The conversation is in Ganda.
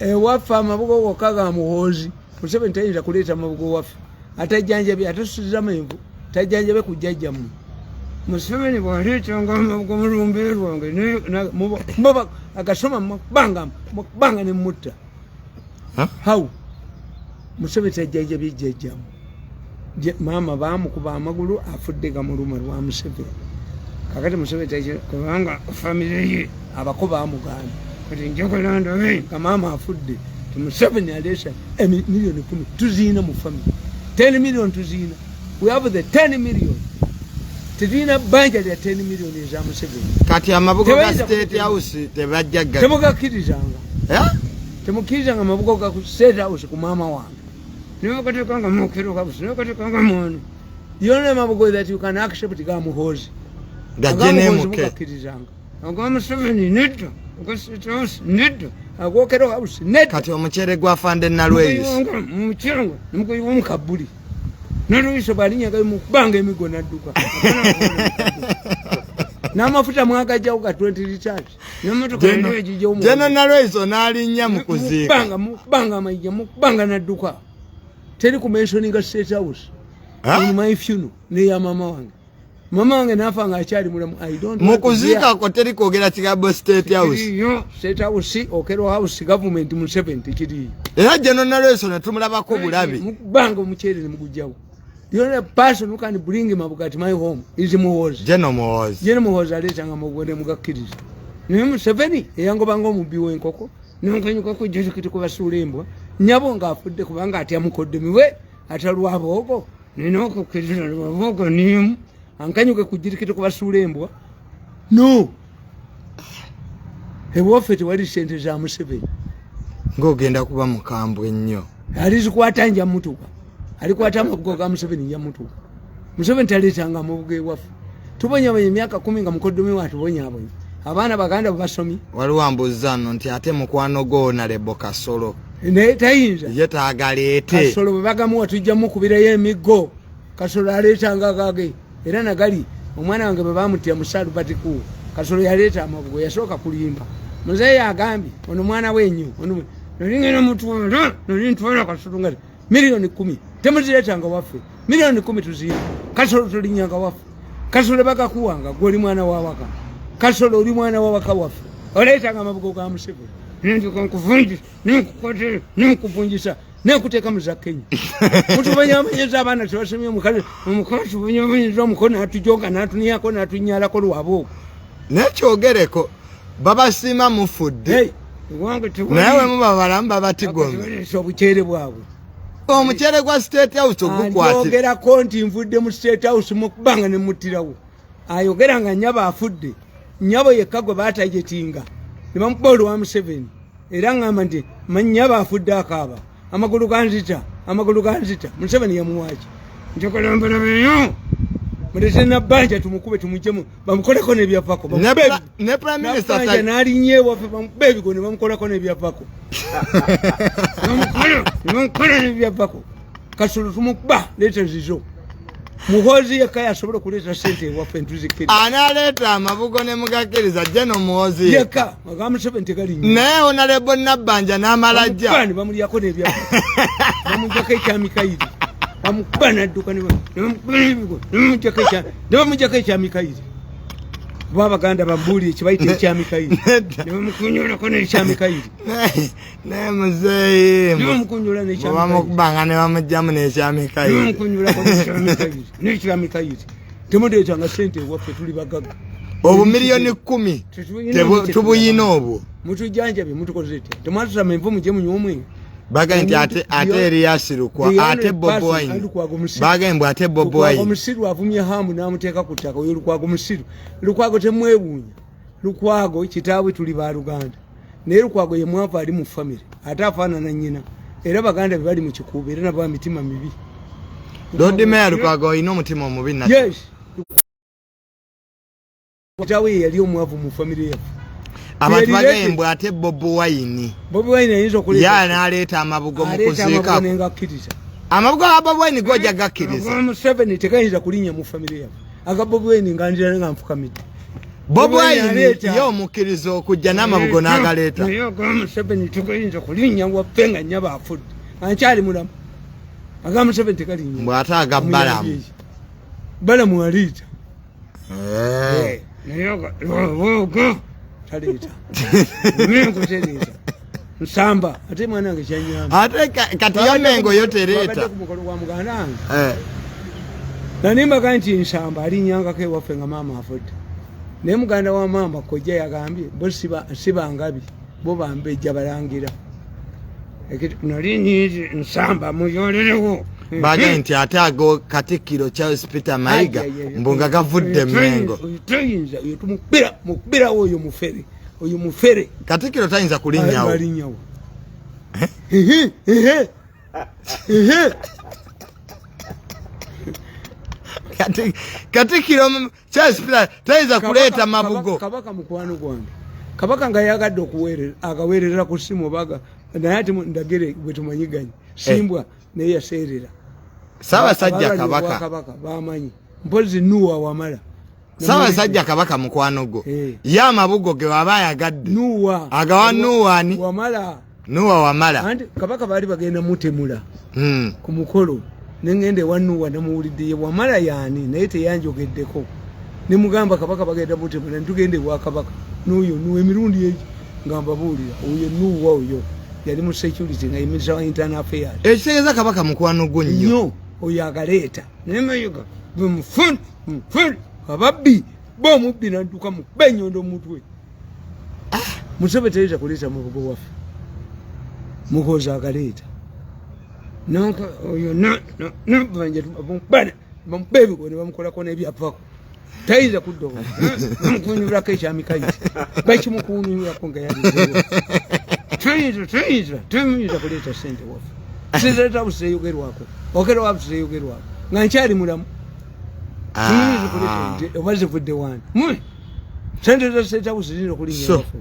Ewaffe amabugo gokka ga Muhoozi. Museveni tayinza kuleeta mabugo waffe, atajjanjabi, atasuziza menvu, tajjanjabe ku jjajjammwe. Museveni bw'aleetanga amabugo mu lumbe lwange, agasoma mubanga mubanga ne mutta. How Museveni tajjanjabye jjajjammwe? Maama baamukuba amagulu, afudde gamuluma lwa Museveni. Kakati Museveni, kubanga famire ye abako bamugaana, kati njagala ndabe nga maama afudde ti Museveni aleesa 10 miliyoni tuziina mu famire. 10 million tuziina, we have the 10 million. Tetulina bbanja lya 10 million eza Museveni. Kati amabugo ga State House tebajja? Temugakkirizanga. Temukkirizanga amabugo ga State House ku maama wange. Nebagatekanga mukero house, nebagatekanga mwani yona. Amabugo that you can accept ga Muhoozi. Mugakkirizanga. Aga Museveni nedda, aga State House nedda, agokero house nedda. Kati omukyere gwa Fande Nalweyiso? Mumukyanga nemugayiwa mukabuli. Nalweyiso bwalinyaga mukubanga emigo nadduka. N'amafuta mwagajjawo ga 20 liters nemotoka. Jeno Nalweyiso n'alinnya mu kuziika. Mukubanga amayija, mukubanga nadduka. Teri kumentioninga State House in my funeral neya mama wange. Mama wange nafa nga akyali mulamu. I don't Mu kuziikako teri kwogera kigambo State House? State House, Okello House, government, Museveni, tekiriyo. Era Jeno Nalweyiso netumulabako bulabi. Mukubanga omuceere nemugujjawo. The only person who can bring mabugo at my home is Muhoozi. Jeno Muhoozi. Jeno Muhoozi aleetanga mabugo nemugakkiriza. Naye Museveni eyangobanga omubbi w'enkoko nankanyuka kujjazikiti kubasuula embwa nyabo ng'afudde kubanga atya mukoddomi we atalwaboogo nina okukkiriza lwaboogo nimu ankanyuke kujjirikiti kubasuula embwa. No, ewaffe tewali sente za Museveni. Ng'ogenda kuba mukambwe nnyo. Alizikwata nja mutuka, alikwata amabugo ga Museveni nja mutuka. Museveni taleetanga amabugo ewaffe. Tubonyabonya emyaka 10 nga mukoddomi we atubonyabonya. Abaana baganda bwebasomye. Waliwo ambuuza nno nti ate mukwano gwo Nalebo Kasolo? Naye tayinza. Ye taagaleete. Kasolo bwe bagamuwa tujja mukubirayo emiggo. Kasolo aleetanga gage era nagali. Omwana wange bwe bamutya musalubatiku, Kasolo yaleeta amabugo. Yasooka kulimba muzeeyi, agambye ono mwana wenyo ono nali ngenda mutwala, nali ntwala Kasolo nga 10 miliyoni temuzireetanga waffe. 10 miliyoni tuziina. Kasolo tolinyanga waffe. Kasolo bagakuwanga gwe oli mwana wawaka. Kasolo oli mwana wawaka waffe, oleetanga amabugo ga Museveni nentuka nkuvunjisa, nenkukwatira, nenkuvunjisa, nenkuteeka mu za Kenya. Mutubonyabonyeza abaana tebasomye. Omukazi, omukazi tubonyabonyeza omukono, natujoga, natunyako, natunyalako lwaboogo. Naye kyogereko, babasiima mufudde, naye we muba balamu babatigomya. Obukyere bwabwe. Omukyere gwa State House ogukwatira. Njogerako nti nvudde mu State House mukubanga nemuttirawo. Ayogera nga nyabo afudde. Nyabo yekka gwe batajetinga ne bamukuba olwa Museveni. Era ŋŋamba nti nyabo afudde akaaba, amagulu ganzita, amagulu ganzita. Museveni yamuwaki? Njagala mbalabeyo, mulete Nabbanja tumukube, tumujjemu, bamukoleko nebyavako. Ne Prime Minister Nalinnya ewaffe, bamukube ebigo ne bamukolako nebyavako, nebamukola nebyavako. Kasolo tumukuba, leeta zizo. Muhoozi yekka yasobola okuleeta sente ewaffe ntuzikiriza. Analeeta amabugo ne mugakkiriza, Jeno Muhoozi? Yekka. Aga Museveni tegalinnya. Naye Honorable Nabbanja n'amalajja. Ne bamulyako nebyavako, bamujjako ekyamikayiri, bamukuba nadduka, nebamukuba n'ebigo, ne bamujjako ekyamikayiri. Kuba abaganda bambuulire kibayita ekyamikayiri. Ne bamukunyulako n'ekyamikayiri. Naye muzeeyi Ne bamukunyula n'ekyamikayiri. Bamukubanga ne bamugjamu n'ekyamikayiri. Nebamukunyulako n'ekyamikayiri. Temuleetanga sente ewaffe, tuli bagagga. Obumiliyoni 10 tubuyina obwo. Mutujjanjabye, mutukoze tya? Temwatutama envu, mujje munywa omwenge. Bagambye nti ate Erias Lukwa, ate Bobi Wine, bagambye mbu ate Bobi Lukwago Wine. Musiru, avumye Hamu n'amuteeka ku ttaka. Oyo Lukwago musiru. Lukwago temwewuunya. Lukwago kitaabwe tuli baluganda, naye Lukwago ye mwavu ali mu famire, ate afaanana nnyina, era baganda be bali mu Kikuubo, era nabo mitima mibi. Lord Mayor Lukwago olina omutima omubi na Yes, kitaawe ye yali omwavu mu famire yaffe. Abantu Yali bagambye mbu ate Bobi Wine Bobi Wine ayinza ye okuleeta anaaleeta amabugo mu aleeta amabugo kuziikako. Nengakkiriza. Amabugo ga Bobi Wine gojja gakkiriza? Museveni tegayinza kulinnya mu famire yaffe. Aga Bobi Wine nga nzira nga nfukamidde. Bobi Wine ye omukkiriza okujja n'amabugo n'agaleeta. Naye aga Museveni tegayinza kulinnya waffe nga nnyabo afudde, ankyali mulamu. Aga Museveni tegalinnya. Mbw ate aga Balamu. Balamu aliita. Eh. Naye aga taleeta. Mengo tereeta. Nsamba ate mwana wange kyanyamba. Ate kati yo Mengo yo tereeta. Babadde ku mukolo gwa muganda wange. Eh. Nanimbaga nti Nsamba alinyangako ewaffe nga maama afudde. Naye muganda wa maama kojja yagambye bo siba ngabi, bo bambejja balangira. Nali nyingi Nsamba muyolerewo. Bagambye nti ate ago Katikkiro Charles Peter Mayiga mbu nga gavudde Mengo. Toyinza, oyo tumukubira, mukubirawo oyo mufere. Oyo mufere. Katikkiro tayinza kulinnyawo. Alinnyawo. Ehe, ehe. Ehe. Katikkiro Charles Peter tayinza kuleeta mabugo. Kabaka mukwano gwange. Kabaka nga yagadde okuweerera, agaweerera ku ssimu obaga, naye ate ndagire bwe tumanyiganye. Simbwa naye yaseerera. Ssaabasajja Kabaka. Kabaka bamanyi. Mpozi Nuwa wamala. Ssaabasajja Kabaka mukwano gwo. Ye amabugo ge waba ayagadde. Nuwa. Agawa Nuwa ani? Wamala. Nuwa wamala. Anti Kabaka baali bagenda mutemula. Ku mukolo. Ne ngenda ewa Nuwa namuwulidde ye wamala yaani naye teyanjogeddeko. Ne mugamba Kabaka bagenda mutemula ne tugenda ewa Kabaka. N'oyo Nuwa emirundi egi nga mbabuulira. Oyo Nuwa oyo yali mu security nga ye minister wa internal affairs. Ekitegeeza Kabaka mukwano gwo nnyo. Nnyo oyo agaleeta. Naye Mayiga bwe mufuni, mufuni ababbi bo omubbi n'adduka mukube ennyondo mu mutwe. Museveni tayinza kuleeta mubugo waffe. Muhoozi agaleeta. Nanka oyo nabanja bamukuba ebigo ne bamukolako n'ebyavako. Tayinza kudda wano. Bamukunyulako ekyamikaiti. Bakimukunyulako nga yalizeewo. Tayinza, tayinza, tayinza kuleeta ssente waffe. Sizeeta buseeyogerwako. Okera wa buseeyogerwako. Nga nkyali mulamu. Tayinza kuleeta oba zivudde wano. Mwe. Ssente za State House zirina okulinnya waffe.